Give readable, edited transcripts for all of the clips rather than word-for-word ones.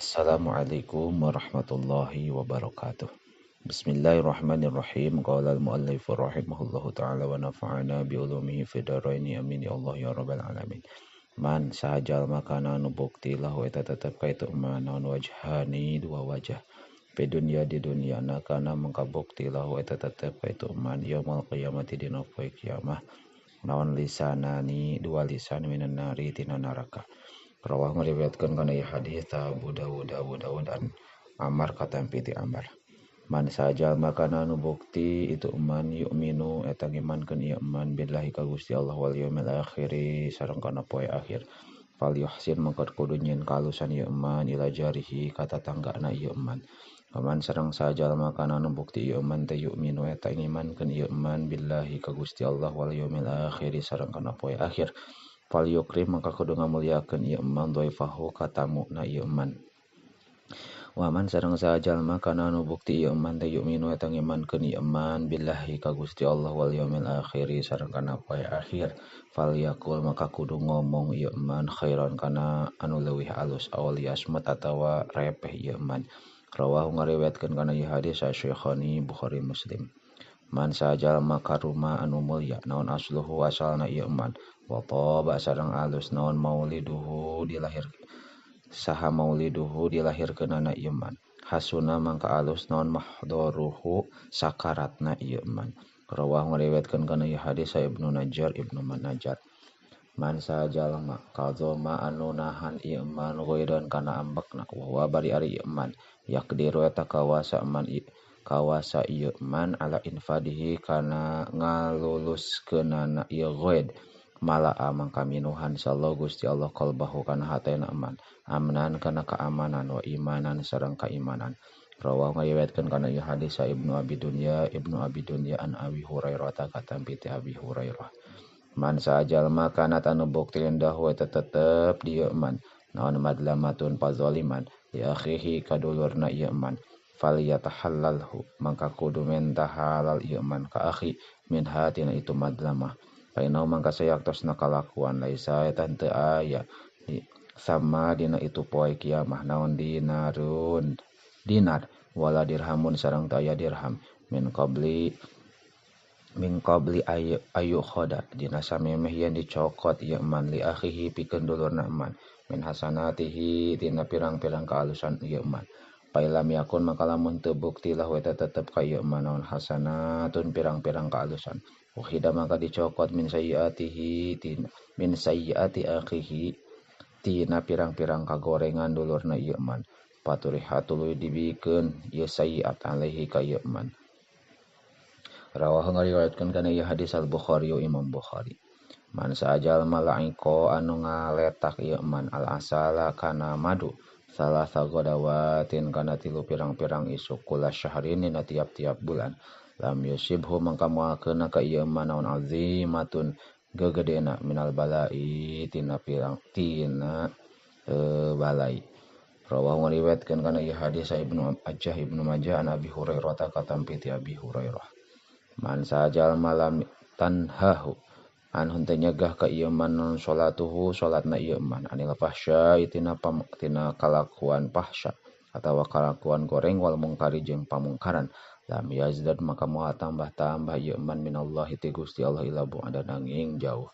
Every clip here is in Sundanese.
Assalamualaikum warahmatullahi wabarakatuh. Bismillahirrahmanirrahim. Qala al-muallif rahimahullahu ta'ala wa nafa'ana bi ulumihi fid dharaini amin ya Allah ya rabbal alamin. Man sahajal makana nu bukti lahu eta tetep ka itu naon wajhani dua wajah. Fi dunya di dunya na kana mangka bukti lahu eta tetep ka itu man yaumul qiyamati dina poe kiamah. Naon lisanani dua lisan minan nari tina neraka. Rawah ngeriwayatkeun kana ieu hadis Abu Dawud Abu Dawud an Amar katampi ti Amar. Man sajal makana nu bukti itu man yu'minu eta ngimankeun ieu man billahi ka Gusti Allah wal yaumil akhir sareng kana poe akhir. Fal yuhsin mangka kudu nyieun kalusan ieu man ila jarihi ka tatanggana ieu man. Man sareng sajal makana nu bukti ieu man teh yu'minu eta ngimankeun ieu man billahi ka Gusti Allah wal yaumil akhir sareng kana poe akhir. Fal yukrim mangka kudu ngamuliakeun ieu man dhaifahu ka tamuna ieu man. Wa man sareng sajalma kana nu bukti ieu man teh yu'minu eta ngimankeun ieu man billahi ka Gusti Allah wal yaumil akhir sareng kana poe akhir. Fal yaqul maka kudu ngomong ieu man khairan kana anu leuwih alus aw liyasmut atawa repeh ieu man. Rawahu ngariwayatkeun kana ieu hadis Syekhani Bukhari Muslim. Man sajalma karuma anu mulya naon asluhu asalna ieu man wa taba sareng alus naon mauliduhu dilahir saha mauliduhu dilahirkeunana ieu man hasuna mangka alus naon mahdoruhu sakaratna ieu man. Rawah ngariwayatkeun kana ieu hadis Ibnu Najjar Ibnu Najjar. Man sajalma kadzoma anu nahan ieu man ghairan kana ambekna wa bari ari ieu man yaqdiru eta kawasa man kawasa ieu man ala infadihi kana ngaluluskeunana ieu ghaid malaa mangka minuhan sallallahu Gusti Allah qalbahu kana hatena man amnan kana keamanan wa imanan sareng keimanan. Rawahu ngariwayatkeun kana ieu hadis Ibnu Abi Dunya Ibnu Abi Dunya an Abi Hurairah ta katampi ti Abi Hurairah. Man sajalma kana anu bukti indahu eta tetep di ieu man naon madlamatun pazaliman li akhihi kadulurna ieu man fal yatahallalhu mangka kudu menta halal ieu man ka akhi min hatina itu madlamah. Painau mangka sayaktosna kalakuan laisa eta henteu aya sama dina itu poe kiamah naon dinarun dinar wala dirhamun sareng teu aya dirham min qabli ayu khoda dina samemeh yen dicokot ieu man li akhihi pikeun dulurna man min hasanatihi tina pirang-pirang kaalusan ieu man. Pailam yakun maka lamun teu bukti lahu eta tetep ka ieu man naon hasanatun pirang-pirang kaalusan ukhida maka dicokot min sayyiatihi min sayyiati akhihi tina pirang-pirang kagorengan dulurna ieu man paturiha tuluy dibikeun ieu sayyiat alaihi ka ieu man. Rawahu ngariwayatkeun kana ieu hadis Al-Bukhari Imam Bukhari. Man sajal malaiko anu ngaletak ieu man al asala kana madu salasa godawatin kana tilu pirang-pirang isuk kula syahrin dina tiap-tiap bulan lam yusibhu mangka moal keuna ka ieu man naon azimatun gegedena minal balai tina pirang tina balai. Rawahu ngariwayatkeun kana ieu hadis Ibnu Majah Ibnu Majah an Abi Hurairah ta katampi ti Abi Hurairah. Man sajal malam tanhahu an henteu nyegah ka ieu man salatuhu salatna ieu man anil fahsya tina tina kalakuan fahsya atawa kalakuan goreng wal mungkari jeung pamungkaran lam yazdad maka moal tambah-tambah ieu man minallahi ti Gusti Allah ila bu'ada nanging jauh.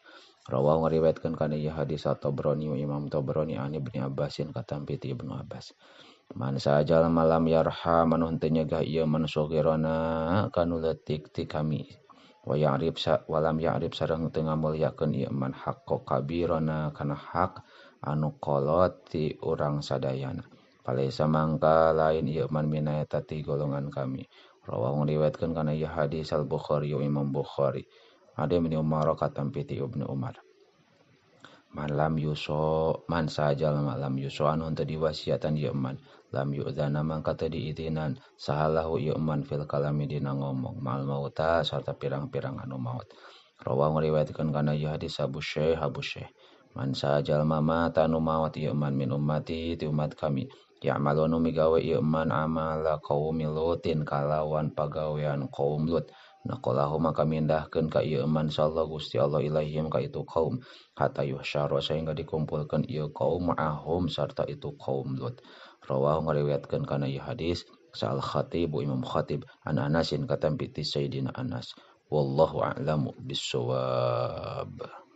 Rawahu ngariwayatkeun kana ieu hadis Tabrani Imam Tabrani an Ibnu Abbasin katampi ti Ibnu Abbas. Man sajal malam yarham anu henteu nyegah ieu man sogirana kanu leutik ti kami wa ya'rif walam ya'rif sareng teu ngamulyakeun ieu man haqqo kabirana kana hak anu kolot ti urang sadayana palaisa mangka lain ieu man mina eta ti golongan kami. Rawahu ngriwayatkeun kana ieu hadis Al-Bukhari Imam Bukhari ada min Umar katampi ti Ibnu Umar. Man lam yuso man sajal lam yuso anu henteu diwasiatan ieu man lam yu'dzana mangka teu diizinan sahalahu ieu man fil kalami dina ngomong mal mauta sarta pirang-pirang anu maut. Rawahu ngriwayatkeun kana ieu hadis Abu Syekh Abu Syekh. Man sajal mata anu maut ieu man min ummati ti umat kami ya'malu nu migawe ieu man amala qaumi Lutin kalawan pagawean kaum Lut Naqalahu maka mindahkeun ka ieu man sallallahu Gusti Allah ilaihim ka itu kaum hatta yuhsyara sehingga dikumpulkeun ieu kaum ma'ahum sarta itu kaum Lut. Rawahu ngariwayatkeun kana ieu hadis Sa'al Khatib Imam Khatib an Anasin katampi ti Sayyidina Anas. Wallahu a'lamu bissawab.